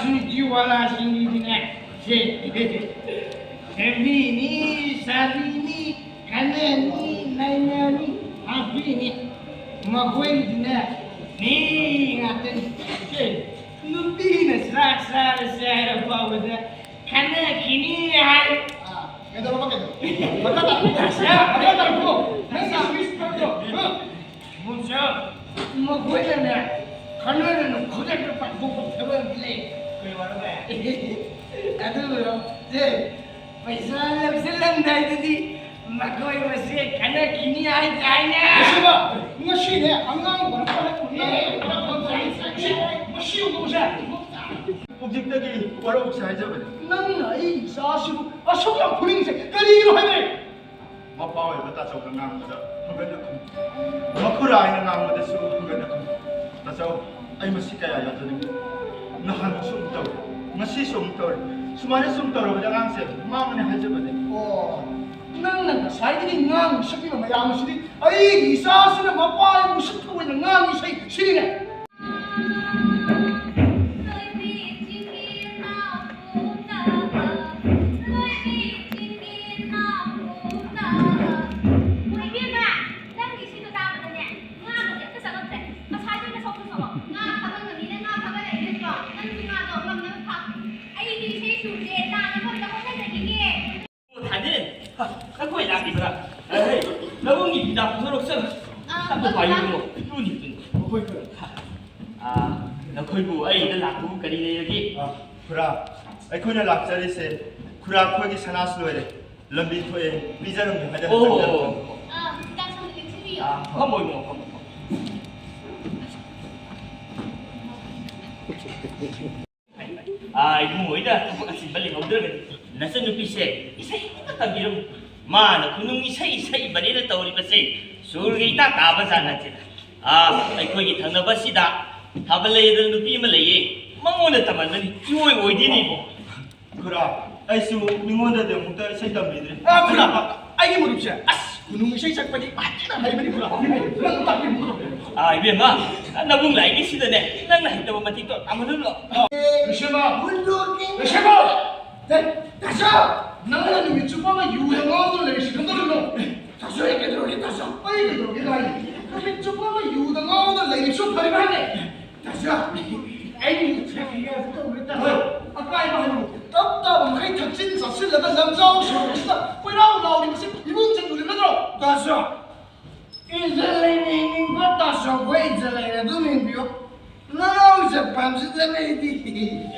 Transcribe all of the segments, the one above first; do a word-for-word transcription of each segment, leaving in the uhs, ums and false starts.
ꯁꯤꯒꯤ ꯋꯥꯂꯥꯁꯤꯡꯒꯤꯗꯤꯅꯦ, ꯁꯦ, ꯁꯦꯝꯕꯤꯅꯤ, ꯁꯥꯕꯤꯅꯤ, ꯈꯟꯅꯅꯤ, ꯅꯩꯅꯅꯤ, ꯍꯥꯞꯄꯤꯅꯤ꯫ ꯃꯈꯣꯏꯒꯤꯗꯤꯅꯦ, ꯃꯤ ꯉꯥꯛꯇꯅꯤ꯫ ꯁꯦ, ꯅꯨꯄꯤꯅ ꯆꯥꯛ ꯆꯥꯔꯁꯦ ꯍꯥꯏꯔ ꯐꯥꯎꯕꯗ ꯈꯟꯅꯈꯤꯅꯤ ꯍꯥꯏ꯫ ꯑꯥ, ꯀꯩꯗꯧꯔꯕ, ꯀꯩꯗꯧꯔꯕ? ꯃꯈꯥ ꯇꯥꯔꯛꯑꯣ, ꯃꯈꯥ ꯇꯥꯔꯛꯑꯣ꯫ ꯅꯪꯒꯤ ꯁ꯭ꯋꯤꯁ ꯄꯣꯏꯟꯠꯇꯣ, ꯍꯥ? ꯃꯣꯟꯁꯥ, ꯃꯈꯣꯏꯅꯅꯦ, ꯈꯟꯅꯗꯅ ꯈꯨꯗꯛꯇ ꯄꯥꯡꯊꯣꯛꯄ ꯊꯕꯛ ꯑꯃ ꯂꯩ꯫ ꯀꯩ ꯋꯥꯔꯕ? ꯑꯗꯨꯕꯨꯔꯣ, ꯁꯦ, ꯄꯩꯁꯥ ꯂꯧꯁꯤꯜꯂꯝꯗꯥꯏꯗꯗꯤ ꯃꯈꯣꯏ ꯃꯁꯦ ꯈꯟꯅꯈꯤꯅꯤ ꯍꯥꯏꯗꯥꯏꯅꯦ? ꯉꯁꯤꯃ, ꯉꯁꯤꯅꯦ, ꯑꯉꯥꯡ ꯋꯥꯔꯛꯄ ꯍꯥꯏꯕ ꯃꯁꯤ, ꯃꯁꯤ ꯌꯦꯡꯉꯨ, ꯃꯁꯦ꯫ ꯍꯧꯖꯤꯛꯇꯒꯤ ꯋꯥꯔꯧꯕꯁꯦ ꯍꯥꯏꯖꯕꯅꯦ꯫ ꯅꯪꯅ ꯑꯩ ꯏꯆꯥꯁꯤꯕꯨ ꯑꯁꯨꯛ ꯌꯥꯝ ꯐꯨꯅꯤꯡꯉꯤꯁꯦ ꯀꯔꯤꯒꯤꯅꯣ ꯍꯥꯏꯕꯅꯦ? ꯃꯄꯥ ꯑꯣꯏꯕ ꯇꯥꯆꯧꯅ ꯉꯥꯡꯕꯗ ꯍꯟꯒꯠꯅ ꯈꯨꯝ꯫ ꯃꯈꯨꯔꯥ ꯑꯩꯅ ꯉꯥꯡꯕꯗꯁꯨ ꯍꯟꯒꯠꯅ ꯈꯨꯝ꯫ ꯇꯥꯆꯧ, ꯑꯩ ꯃꯁꯤ ꯀꯌꯥ ꯌꯥꯖꯅꯤꯡꯗꯦ꯫ ꯅꯍꯥꯟꯁꯨ ꯑꯃꯨꯛ ꯇꯧꯔꯦ, ꯉꯁꯤꯁꯨ ꯑꯃꯨꯛ ꯇꯧꯔꯦ꯫ ꯁꯨꯃꯥꯏꯅ ꯁꯨꯝ ꯇꯧꯔꯕꯗꯤ ꯑꯉꯥꯡꯁꯦ ꯃꯥꯡꯉꯅꯤ ꯍꯥꯏꯖꯕꯅꯦ꯫ ꯑꯣ, ꯅꯪꯅ ꯉꯁꯥꯏꯗꯒꯤ ꯉꯥꯡꯉꯤ ꯁꯛꯂꯤꯕ ꯃꯌꯥꯝ ꯑꯁꯤꯗꯤ ꯑꯩꯒꯤ ꯏꯆꯥꯁꯤꯅ ꯃꯄꯥ ꯑꯣꯏꯅ ꯎꯁꯤꯠꯇꯕ ꯑꯣꯏꯅ ꯉꯥꯡꯉꯤ ꯏꯁꯩ ꯁꯤꯅꯤꯅꯦ꯫ ꯏꯕꯦꯝꯃ, ꯅꯪꯒꯤ ꯏꯁꯩꯗꯣ ꯇꯥꯕꯗꯅꯦ, ꯉꯥꯒꯁꯦ ꯑꯝꯇ ꯆꯪꯉꯛꯇ꯭ꯔꯦ꯫ ꯉꯁꯥꯏꯗꯣ ꯅꯁꯛꯇꯣ ꯁꯣꯛꯑꯣ꯫ ꯉꯥ ꯐꯥꯕ ꯉꯝꯃꯤꯅ ꯉꯥ ꯐꯥꯕ ꯂꯩ ꯅꯠꯇ꯭ꯔꯣ? ꯅꯪꯁꯨ ꯉꯥꯗꯣ ꯉꯝꯅꯕ ꯐꯥ꯫ ꯑꯩꯗꯤ ꯏꯁꯩ ꯁꯨꯔꯁꯦ ꯇꯥꯅꯕ ꯑꯝꯇ ꯍꯣꯠꯅꯖꯈꯤꯒꯦ꯫ ꯊꯥꯏꯅꯦ, ꯍ, ꯅꯈꯣꯏ ꯂꯥꯛꯈꯤꯕ꯭ꯔꯥ? ꯑꯦ, ꯂꯧꯕꯨꯛꯒꯤ ꯐꯤꯗꯥ ꯄꯨꯊꯣꯔꯛꯆꯔꯣ꯫ ꯑꯥ, ꯑꯝꯇ ꯄꯥꯏꯌꯨ, ꯏꯕꯨꯡꯉꯣ꯫ ꯇꯨꯅꯤ, ꯇꯨꯅꯤ꯫ ꯍꯣꯏ, ꯍꯣꯏ꯫ ꯑꯥ, ꯅꯈꯣꯏꯕꯨ ꯑꯩꯗ ꯂꯥꯛꯄꯕꯨ ꯀꯔꯤ ꯂꯩꯔꯒꯦ? ꯑꯥ, ꯈꯨꯔꯥ, ꯑꯩꯈꯣꯏꯅ ꯂꯥꯛꯆꯔꯤꯁꯦ, ꯈꯨꯔꯥ, ꯑꯩꯈꯣꯏꯒꯤ ꯁꯅꯥꯁꯨ ꯂꯣꯏꯔꯦ꯫ ꯂꯝꯕꯤ ꯊꯣꯛꯑꯦ, ꯄꯤꯖꯔꯝꯒꯦ ꯍꯥꯏꯗꯅ ꯑꯣ, ꯆꯪꯖꯔꯛꯄꯅꯤ꯫ ꯑꯣ, ꯑꯣ꯫ ꯑꯥ, ꯍꯤꯗꯥꯛ ꯁꯣꯝꯗ ꯂꯦꯡꯁꯤꯟꯕꯤꯌꯣ꯫ ꯑꯥ, ꯐꯝꯃꯣ, ꯏꯕꯨꯡꯉꯣ, ꯐꯝꯃꯣ, ꯐꯝꯃꯣ꯫ ꯑꯥ, ꯏꯕꯨꯡꯉꯣ ꯍꯣꯏꯗ ꯊꯕꯛ ꯑꯆꯤꯟꯕ ꯂꯩꯍꯧꯗ꯭ꯔꯒꯗꯤ ꯅꯆꯟꯅꯨꯄꯤꯁꯦ ꯏꯁꯩ ꯑꯃ ꯇꯝꯕꯤꯔꯝꯃꯨ꯫ ꯃꯥꯅ ꯈꯨꯅꯨꯡ ꯏꯁꯩ ꯁꯛꯏꯕꯅꯦꯅ ꯇꯧꯔꯤꯕꯁꯦ ꯁꯨꯔꯒ ꯏꯇꯥ ꯇꯥꯕ ꯖꯥꯠ ꯅꯠꯇꯦꯗ꯫ ꯑꯥ, ꯑꯩꯈꯣꯏꯒꯤ ꯊꯪꯅꯕꯁꯤꯗ ꯊꯥꯕꯜ ꯂꯩꯗꯅ ꯅꯨꯄꯤ ꯑꯃ ꯂꯩꯌꯦ, ꯃꯉꯣꯟꯗ ꯇꯝꯍꯟꯕꯅꯤ ꯏꯑꯣꯏ ꯑꯣꯏꯗꯦꯅꯦ ꯏꯕꯣ꯫ ꯈꯨꯔꯥ, ꯑꯩꯁꯨ ꯃꯤꯉꯣꯟꯗꯗꯤ ꯑꯃꯨꯛꯇ ꯏꯁꯩ ꯇꯝꯕꯤꯗ꯭ꯔꯤ꯫ ꯑꯥ, ꯈꯨꯔꯥ, ꯑꯩꯒꯤ ꯃꯔꯨꯞꯁꯦ, ꯑꯁ, ꯈꯨꯅꯨꯡ ꯏꯁꯩ ꯁꯛꯄꯗꯤ ꯐꯖꯅ ꯍꯩꯕꯅꯤ ꯈꯨꯔꯥꯎ꯫ ꯅꯪ ꯇꯥꯛꯄꯤꯌꯨ꯫ ꯑꯥ, ꯏꯕꯦꯝꯃ, ꯅꯕꯨꯡ ꯂꯥꯏꯔꯤꯛꯁꯤꯗꯅꯦ, ꯅꯪꯅ ꯍꯩꯇꯕ ꯃꯇꯤꯛꯇꯣ ꯇꯝꯍꯜꯂꯨ ꯂꯥꯎ꯫ ꯂꯩꯁꯦꯝꯕ! ꯂꯩꯁꯦꯝꯕ! ꯍꯦ, ꯇꯥꯆꯧ! ꯅꯪꯅ ꯅꯨꯃꯤꯠ ꯆꯨꯞꯄ ꯑꯃ ꯌꯨꯗ ꯉꯥꯎꯗꯨꯅ ꯂꯩꯔꯤꯁꯤ ꯀꯝꯗꯧꯔꯤꯅꯣ? ꯇꯥꯆꯧ, ꯑꯩ ꯀꯩꯗꯧꯔꯒꯦ, ꯇꯥꯆꯧ? ꯑꯩ ꯀꯩꯗꯧꯔꯒꯦ ꯍꯥꯏꯅꯤ? ꯅꯨꯃꯤꯠ ꯆꯨꯞꯄ ꯑꯃ ꯌꯨꯗ ꯉꯥꯎꯗꯨꯅ ꯂꯩꯔꯤꯁꯨ ꯐꯔꯤꯕ ꯍꯥꯏꯅꯦ? ꯇꯥꯆꯧ, ꯑꯩ ꯌꯨ ꯊꯛꯀꯦ ꯍꯥꯏꯕ ꯇꯧꯔꯦ, ꯇꯥꯆꯧ꯫ ꯑꯀꯥꯏꯕ ꯍꯥꯏꯕꯕꯨ ꯇꯞ ꯇꯥꯕ ꯃꯈꯩ ꯊꯛꯆꯤꯟ ꯆꯥꯁꯤꯜꯂꯒ ꯂꯝꯖꯥꯎ ꯁꯣꯔꯣꯛꯁꯤꯗ ꯀꯣꯏꯔꯥꯎ ꯂꯥꯎꯔꯤꯕꯁꯤ ꯏꯃꯨꯡ ꯆꯪꯗ꯭ꯔꯤꯕ ꯅꯠꯇ꯭ꯔꯣ? ꯇꯥꯆꯧ, ꯏꯖꯠ ꯂꯩꯅ ꯍꯤꯡꯅꯤꯡꯕ ꯇꯥꯆꯧꯈꯣꯏ ꯏꯖꯠ ꯂꯩꯅ ꯑꯗꯨꯝ ꯍꯤꯡꯕꯤꯌꯨ꯫ ꯅꯅꯥꯎ ꯏꯖꯠ ꯄꯥꯝꯖꯗꯕ ꯑꯩꯗꯤ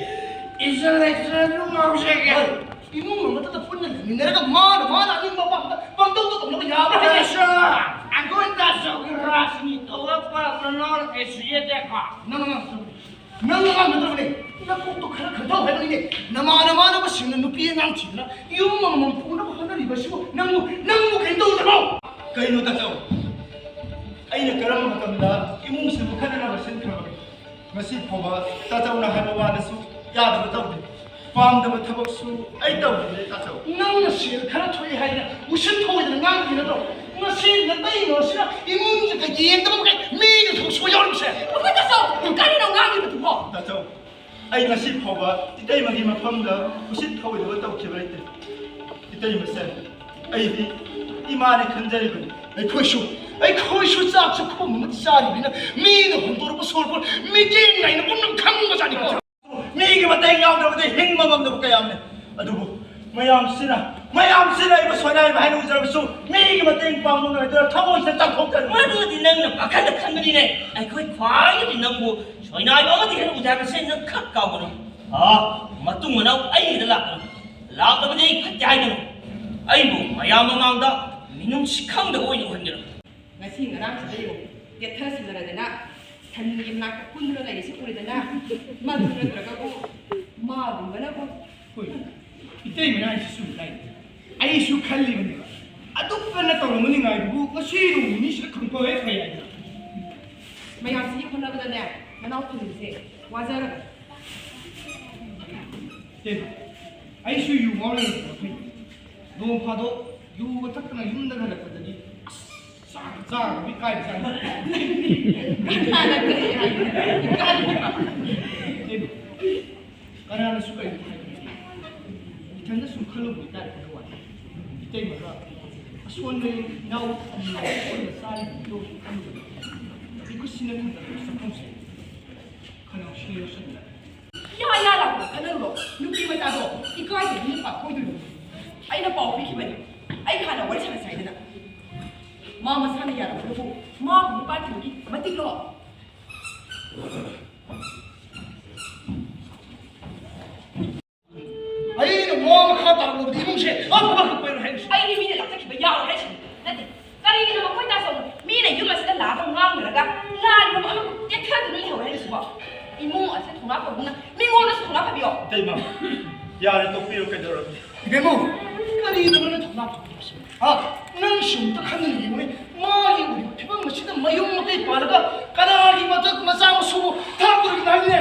ꯏꯖꯠ ꯂꯩꯇꯅ ꯑꯗꯨꯝ ꯉꯥꯎꯖꯒꯦ꯫ ꯍꯣꯏ, ꯏꯃꯨꯡ ꯑꯃꯠꯇꯗ ꯄꯨꯟꯅ ꯂꯩꯃꯤꯟꯅꯔꯒ ꯃꯥꯅ ꯃꯥꯅ ꯑꯅꯤꯡꯕ ꯑꯄꯥꯝꯕꯗ ꯄꯪꯇꯧꯗ ꯇꯧꯅꯕ ꯌꯥꯕ꯭ꯔꯥ ꯍꯥꯏꯕ? ꯇꯥꯆꯧ, ꯑꯩꯈꯣꯏ ꯇꯥꯆꯧꯒꯤ ꯔꯥꯖꯅꯤ ꯊꯣꯛꯂꯛꯄ ꯃꯅꯥꯎ ꯀꯩꯁꯨ ꯌꯦꯠꯇꯦꯀꯣ? ꯅꯪ ꯑꯉꯥꯡ ꯅꯠꯇ꯭ꯔꯕꯅꯦ꯫ ꯅꯪ ꯑꯉꯥꯡ ꯅꯠꯇ꯭ꯔꯕꯅꯦ꯫ ꯅꯀꯣꯛꯇꯣ ꯈꯔ ꯈꯟꯊꯧ ꯍꯥꯏꯕꯅꯤꯅꯦ꯫ ꯅꯃꯥꯟ ꯅꯃꯥꯟꯅꯕꯁꯤꯡꯅ ꯅꯨꯄꯤ ꯑꯉꯥꯡ ꯊꯤꯗꯅ ꯌꯨꯝ ꯑꯃꯃꯝ ꯄꯨꯅꯕ ꯍꯣꯠꯅꯔꯤꯕꯁꯤꯕꯨ ꯅꯪꯕꯨ, ꯅꯪꯕꯨ ꯀꯩꯝ ꯇꯧꯗ꯭ꯔꯕꯣ? ꯀꯩꯅꯣ ꯇꯥꯆꯧ? ꯑꯩꯅ ꯀꯔꯝꯕ ꯃꯇꯝꯗ ꯏꯃꯨꯡꯁꯤꯕꯨ ꯈꯠꯅꯅꯕ ꯁꯤꯟꯈ꯭ꯔꯕꯒꯦ? ꯉꯁꯤ ꯐꯥꯎꯕ ꯇꯥꯆꯧꯅ ꯍꯥꯏꯕ ꯋꯥꯗꯁꯨ ꯌꯥꯗꯕ ꯇꯧꯗꯦ꯫ ꯄꯥꯝꯗꯕ ꯊꯕꯛꯁꯨ ꯑꯩ ꯇꯧꯗꯦ, ꯇꯥꯆꯧ꯫ ꯅꯪꯅ ꯁꯦꯜ ꯈꯔ ꯊꯣꯛꯏ ꯍꯥꯏꯗꯅ ꯎꯁꯤꯠ ꯊꯑꯣꯏꯗꯅ ꯉꯥꯡꯕꯗꯤ ꯅꯠꯇ꯭ꯔꯣ? ꯉꯁꯤ ꯅꯇꯩꯃ ꯑꯁꯤꯅ ꯏꯃꯨꯡꯁꯤꯗ ꯌꯦꯡꯗꯕ ꯃꯈꯩ ꯃꯤꯒꯤ ꯊꯕꯛ ꯁꯨꯕ ꯌꯥꯎꯔꯤꯕꯁꯦ꯫ ꯃꯈꯣꯏ ꯇꯥꯆꯧ, ꯀꯔꯤꯅꯣ ꯉꯥꯡꯉꯤꯕꯗꯨꯕꯣ? ꯇꯥꯆꯧ, ꯑꯩ ꯉꯁꯤ ꯐꯥꯎꯕ ꯏꯇꯩꯃꯒꯤ ꯃꯐꯝꯗ ꯎꯁꯤꯠ ꯊꯑꯣꯏꯗꯕ ꯇꯧꯈꯤꯕ ꯂꯩꯇꯦ꯫ ꯏꯇꯩꯃꯁꯦ ꯑꯩꯗꯤ ꯏꯃꯥꯅꯤ ꯈꯟꯖꯔꯤꯕꯅꯤ꯫ ꯑꯩꯈꯣꯏꯁꯨ, ꯑꯩꯈꯣꯏꯁꯨ ꯆꯥꯛ ꯆꯥꯛꯈꯣꯝ ꯑꯃ ꯆꯥꯔꯤꯕꯅꯤꯅ ꯃꯤꯅ ꯍꯣꯟꯗꯣꯔꯛꯄ ꯁꯣꯔ ꯍꯣꯟ ꯃꯤꯠꯌꯦꯡ ꯅꯥꯏꯅ ꯄꯨꯝꯅꯃꯛ ꯈꯪꯕꯖꯥꯠꯅꯤꯀꯣ꯫ ꯃꯤꯒꯤ ꯃꯇꯦꯡ ꯌꯥꯎꯗ꯭ꯔꯕꯗꯤ ꯍꯤꯡꯕ ꯉꯝꯗꯕ ꯀꯌꯥꯝꯅꯤ꯫ ꯑꯗꯨꯕꯨ ꯃꯌꯥꯝꯁꯤꯅ, ꯃꯌꯥꯝꯁꯤꯅ ꯑꯩꯕꯨ ꯁꯣꯏꯅꯥꯏꯕ ꯍꯥꯏꯅ ꯎꯖꯔꯕꯁꯨ ꯃꯤꯒꯤ ꯃꯇꯦꯡ ꯄꯥꯡꯕ ꯉꯝꯗ꯭ꯔ ꯊꯃꯣꯏꯁꯤꯗ ꯆꯥꯛꯊꯣꯛꯆꯔꯤ꯫ ꯃꯗꯨꯗꯤ ꯅꯪꯅ ꯄꯥꯈꯠꯅ ꯈꯟꯕꯅꯤꯅꯦ꯫ ꯑꯩꯈꯣꯏ ꯈ꯭ꯋꯥꯏꯗꯒꯤ ꯅꯪꯕꯨ ꯁꯣꯏꯅꯥꯏꯕ ꯑꯃꯗꯤ ꯍꯦꯟꯅ ꯎꯖꯕꯁꯦ ꯅꯪ ꯈꯛ ꯀꯥꯎꯒꯅꯨ꯫ ꯑꯥ, ꯃꯇꯨꯡ ꯃꯅꯥꯎ ꯑꯩꯒꯤꯗ ꯂꯥꯛꯀꯅꯨ꯫ ꯂꯥꯛꯂꯕꯗꯤ ꯑꯩ ꯐꯠꯇꯦ ꯍꯥꯏꯒꯅꯨ꯫ ꯑꯩꯕꯨ ꯃꯌꯥꯝ ꯃꯃꯥꯡꯗ ꯃꯤꯅꯨꯡꯁꯤ ꯈꯪꯗꯕ ꯑꯣꯏꯅ ꯎꯍꯟꯒꯅꯨ꯫ ꯉꯁꯤ ꯉꯔꯥꯡꯁꯤꯗ ꯌꯦꯡꯉꯨ, ꯀꯦꯠꯊꯁꯤꯟꯅꯔꯗꯅ ꯁꯟꯒꯤ ꯃꯅꯥꯛꯇ ꯀꯨꯟꯗꯨꯅ ꯂꯩꯔꯤꯁꯦ ꯎꯔꯦꯗꯅ? ꯃꯗꯨ ꯅꯠꯇ꯭ꯔꯒꯕꯨ ꯃꯥꯒꯨꯝꯕꯅꯕꯨ꯫ ꯍꯣꯏ, ꯏꯇꯩꯃꯅ ꯍꯥꯏꯁꯤ ꯆꯨꯝꯃꯤ ꯇꯥꯏ꯫ ꯑꯩꯁꯨ ꯈꯜꯂꯤꯕꯅꯦꯕ, ꯑꯗꯨꯛ ꯀꯟꯅ ꯇꯧꯔꯝꯃꯅꯤ ꯉꯥꯏꯕꯕꯨ ꯉꯁꯤ ꯅꯣꯡ ꯅꯤꯅꯤꯁꯤꯗ ꯈꯪꯐ ꯍꯦꯛ ꯐꯩ ꯍꯥꯏꯗꯅ꯫ ꯃꯌꯥꯝꯁꯤꯒꯤ ꯍꯣꯠꯅꯕꯗꯅꯦ ꯃꯅꯥꯎ ꯊꯤꯟꯕꯁꯦ ꯋꯥꯖꯔꯕꯅꯤ꯫ ꯏꯇꯩꯃ, ꯑꯩꯁꯨ ꯌꯨ ꯉꯥꯎꯔ ꯂꯩꯔꯝꯕ ꯐꯩ꯫ ꯅꯣꯡ ꯐꯥꯗꯣꯛ ꯌꯨꯒ ꯊꯛꯇꯅ ꯌꯨꯝꯗ ꯍꯜꯂꯛꯄꯗꯗꯤ ꯆꯥꯔꯒ ꯏꯀꯥꯏꯕ ꯆꯥꯏ꯫ ꯀꯅꯥꯅ ꯀꯔꯤ ꯍꯥꯏ? ꯏꯀꯥꯏꯕ꯫ ꯀꯅꯥꯅꯁꯨ ꯀꯔꯤꯝꯇ ꯍꯥꯏꯕꯤꯗꯦ꯫ ꯏꯊꯟꯗ ꯁꯨꯝ ꯈꯜꯂꯨꯕꯒꯤ ꯇꯥꯏꯞꯇ ꯋꯥꯅꯤ꯫ ꯏꯇꯩꯃꯒ ꯑꯁꯣꯟꯕ ꯏꯅꯥꯎ ꯑꯅꯤ ꯑꯁꯣꯟꯕ ꯆꯥꯔꯤꯕ ꯐꯤꯕꯝꯁꯤ ꯈꯜꯂꯨꯕꯗ ꯃꯤꯈꯨꯠꯁꯤꯅ ꯊꯟꯒꯠꯂꯕ ꯆꯥꯛꯈꯨꯝꯁꯦ ꯈꯅꯥꯎꯁꯤꯅ ꯌꯣꯠꯁꯤꯟꯕ꯫ ꯌꯥ ꯌꯥ ꯂꯥꯎꯅ ꯈꯟꯅꯔꯨꯔꯣ꯫ ꯅꯨꯄꯤ ꯃꯆꯥꯗꯣ ꯏꯀꯥꯏꯗꯕꯤ ꯅꯨꯄꯥ ꯀꯣꯏꯗꯣꯏꯅꯣ? ꯑꯩꯅ ꯄꯥꯎ ꯄꯤꯈꯤꯕꯅꯤ꯫ ꯑꯩꯒ ꯍꯥꯟꯅ ꯋꯥꯔꯤ ꯁꯥꯟꯅꯁꯦ ꯍꯥꯏꯗꯅ꯫ ꯃꯥ ꯃꯁꯥꯅ ꯌꯥꯔꯛꯄꯗꯨꯕꯨ ꯃꯥꯕꯨ ꯅꯨꯄꯥ ꯊꯤꯕꯒꯤ ꯃꯇꯤꯛꯂꯣ? ꯑꯩꯅ ꯃꯋꯥ ꯃꯈꯥ ꯇꯥꯔꯛꯂꯕꯗꯤ ꯏꯃꯨꯡꯁꯦ ꯑꯃꯨꯛ ꯄꯥꯏꯔꯣꯏ ꯍꯥꯏꯔꯤꯁꯦ꯫ ꯑꯩꯗꯤ ꯃꯤꯅ ꯂꯥꯛꯆꯈꯤꯕ ꯌꯥꯔꯣꯏ ꯍꯥꯏꯁꯤꯅꯤ꯫ ꯅꯠꯇꯦ, ꯀꯔꯤꯒꯤꯅꯣ ꯃꯈꯣꯏ ꯇꯥꯆꯧꯅ ꯃꯤꯅ ꯌꯨꯝ ꯑꯁꯤꯗ ꯂꯥꯛꯑꯒ ꯉꯥꯡꯅꯔꯒ ꯂꯥꯟ ꯂꯨꯝ ꯑꯃꯕꯨ ꯇꯦꯛꯊꯗꯨꯅ ꯂꯩꯍꯧꯋꯦ ꯍꯥꯏꯔꯤꯁꯤꯕꯣ? ꯏꯃꯨꯡ ꯑꯁꯤꯗ ꯊꯧꯅꯥ ꯐꯕꯅ ꯃꯤꯉꯣꯟꯗꯁꯨ ꯊꯧꯅꯥ ꯐꯕꯤꯌꯣ꯫ ꯏꯇꯩꯃ, ꯌꯥꯔꯦ, ꯇꯣꯛꯄꯤꯔꯣ, ꯀꯩꯗꯧꯔꯒꯦ? ꯏꯕꯦꯝꯃꯧ, ꯀꯔꯤꯅꯣ ꯅꯪꯅ ꯊꯧꯅꯥ ꯐꯕ ꯍꯥꯏꯁꯤꯕꯣ? ꯍꯥ? ꯅꯪꯁꯨ ꯑꯝꯇ ꯈꯟꯗꯅ ꯌꯦꯡꯉꯨꯅꯦ꯫ ꯃꯥꯒꯤ ꯑꯣꯏꯔꯤꯕ ꯐꯤꯕꯝ ꯑꯁꯤꯗ ꯃꯌꯨꯝ ꯃꯀꯩ ꯄꯥꯜꯂꯒ ꯀꯅꯥꯒꯤ ꯃꯊꯛ ꯃꯆꯥ ꯃꯁꯨꯕꯨ ꯊꯥꯛꯇꯣꯔꯤꯕꯅꯣ ꯍꯥꯏꯕꯅꯦ?